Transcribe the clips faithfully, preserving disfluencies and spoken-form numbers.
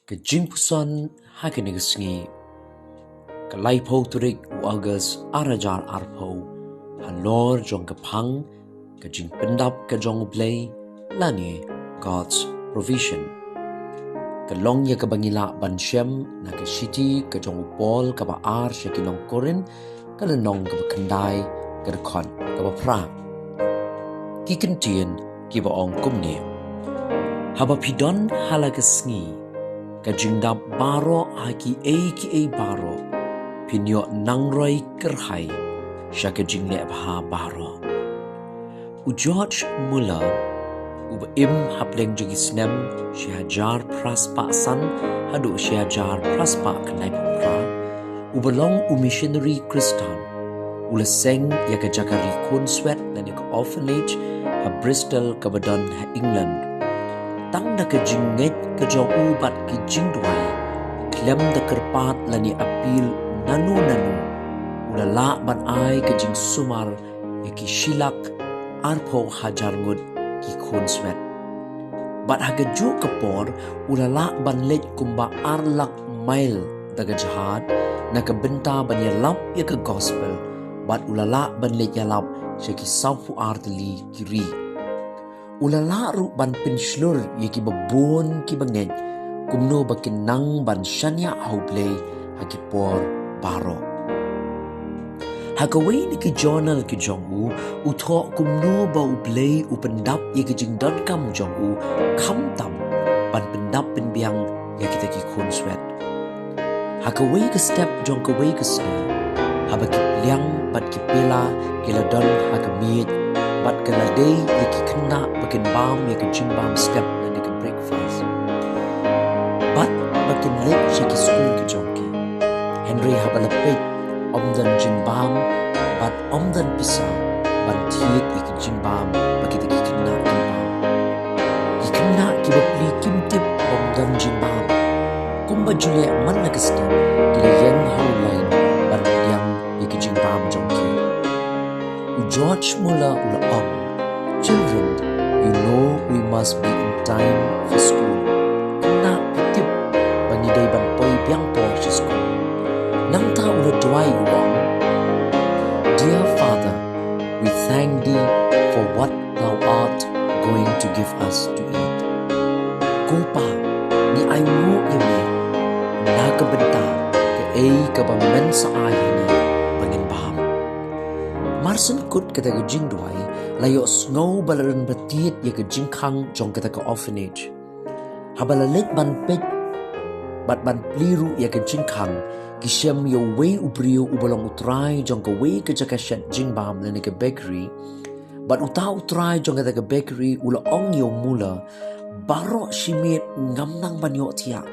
Ka jingpuson ha kane ka sngi, ka laiphew tarik u August ar hajar arphew, halor jong ka phang ka jingpyndap ka jong U Blei lane God's provision. Ka long ïa kaba ngi lah ban shem na ka shithi ka jong u Paul kaba ar sha ki nong Korinth, ka lynnong kaba khyndai, ka dkhot kaba phra. Ki ktien kiba ong kumne: Haba phi don ha la ka sngi ka jingdap baroh ha kiei kiei baroh, phin ïoh nangroi kyrhai sha ka jingleh bha baroh. U George Muller, uba im hapdeng jong ki snem shi hajar phra spah san haduh shi hajar phra spah khyndai phew phra, uba long u missionary Khristan, u la seng ïa ka jaka ri khunswet lane ka orphanage ha Bristol kaba don ha England. Tang da ka jingngeit ka jong u bad ki jingduwai, khlem da kyrpad lane appeal nano nano, u la lah ban ai ka jingsumar ïa ki shi lak arphew hajar ngut ki khunswet. Bad ha kajuh ka por u la lah ban leit kumba ar lak mail da ka jhad na ka bynta ban ïalap ïa ka gospel, bad u la lah ban leit ïalap sha ki sawphew ar tylli ki ri. U la lah ruh ban pynshlur ïa kiba bun kiba ngeit kumno ba kin nang ban shaniah ha U Blei ha ki por baroh. Ha kawei na ki journal ki jong u, u thoh kumno ba U Blei u pyndap ïa ki jingdonkam jong u, khamtam ban pyndap pynbiang ïa kita ki khunswet. Ha kawei ka step jong kawei ka sngi, haba ki pliang bad ki pela ki la don ha ka miej, bad ka la dei ïa ki khynnah ba kin bam ïa ka jingbam step lane ka breakfast. Bad ba kin leit sha ki skul ki jong ki. Hynrei haba la peit, ym don jingbam bad ym don pisa ban thied ïa ki jingbam ba kita ki khynnah kin bam. Ki khynnah kiba pli kim tip ba ym don jingbam. Kumba ju leh man la ka step, ki la ïeng ha u lain ban pdiang ïa ki jingbam jong ki. U George Muller u la ong: "Children, you know we must be in time for school." Khynnah, phi tip ba ngi dei ban poi biang por sha skul. Nangta u la duwai u ong: "Dear Father, we thank thee for what thou art going to give us to eat." Ko Pa, ngi ainguh ïa me na ka bynta kaei kaba men sa ai ha ngi ba ngin bam. Marshen kut kata ka jingduwai, la ïohsngew ba la don ba tied ïa ka jingkhang jong kata ka orphanage. Haba la leit ban peit bad ban plie ruh ïa ka jingkhang, ki shem ïa uwei u briew uba long u trai jong kawei ka jaka shet jingbam lane ka bakery. Bad uta u trai jong kata ka bakery u la ong ïa u Muller: "Baroh shi miet ngam nang ban ïohthiah.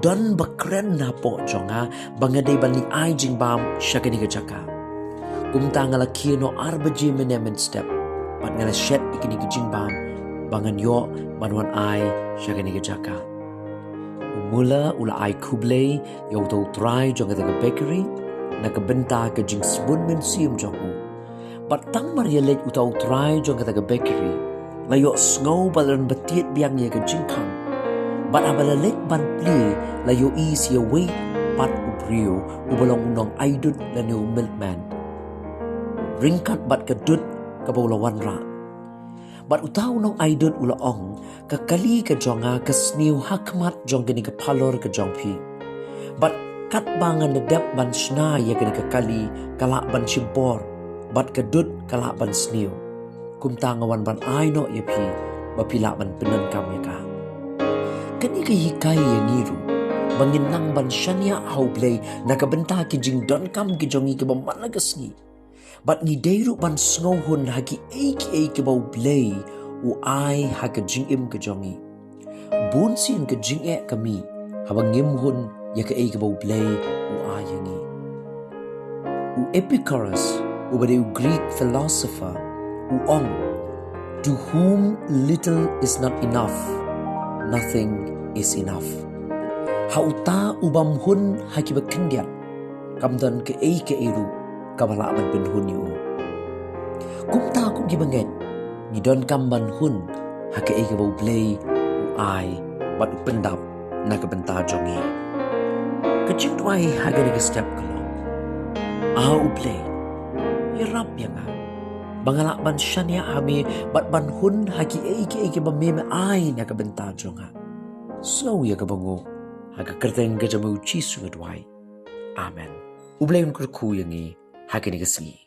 Don ba kren napoh jong nga ba nga dei ban leit ai jingbam sha kane ka jaka. Kumta nga la khie noh ar baje mynne mynstep bad nga la shet ïa kine ki jingbam ba ngan ïoh ban wan ai sha kane ka jaka." U Muller u la ai khublei ïa uta u trai jong kata ka bakery na ka bynta ka jingsbun mynsiem jong u. Bad tang mar ïaleit uta u trai jong kata ka bakery, la ïohsngew ba la don ba tied biang ïa ka jingkhang. Bad haba la leit ban plie, la ïohi sa ïa uwei pat u briew uba long u nong ai dud lane u milkman, ryngkat bad ka dud kaba u la wanrah. Bad uta u nong ai dud u la ong: "Ka kali ka jong nga ka sniew ha khmat jong kane ka phalor ka jong phi. Bad katba ngan da dep ban shna ïa kane ka kali, ka lah ban shim por, bad ka dud ka lah ban sniew. Kumta nga wan ban ai noh ïa phi ba phi lah ban pyndonkam ïa ka." Kane ka hikai ïa ngi ruh ba ngin nang ban shaniah ha U Blei na ka bynta ki jingdonkam ki jong ngi kiba man la ka sngi. Bad ngi dei ruh ban sngewhun ha kiei kiei kiba U Blei u ai ha ka jingim ka jong ngi. Bun sien ka jingeh ka mih haba ngim hun ïa kaei kaba U Blei u ai ïa ngi. U Epicurus, uba dei u Greek philosopher, u ong: "To whom little is not enough, nothing is enough." Ha uta u bym hun ha kiba khyndiat, kam don kaei kaei ruh kaba lah ban pynhun ïa u. Kumta kum kiba ngeit, ngi donkam ban hun ha kaei kaba U Blei u ai bad u pyndap na ka bynta jong ngi. Ka jingduwai ha kane ka step ka long: A U Blei, ïarap ïa nga ba nga lah ban shaniah ha me bad ban hun ha kiei kiei kiba me me ai na ka bynta jong nga. Sngew ïa kaba nguh. Ha ka kyrteng ka jong me U Jisu nga duwai. Amen. U Blei un kyrkhu ïa ngi ha kane ka sngi.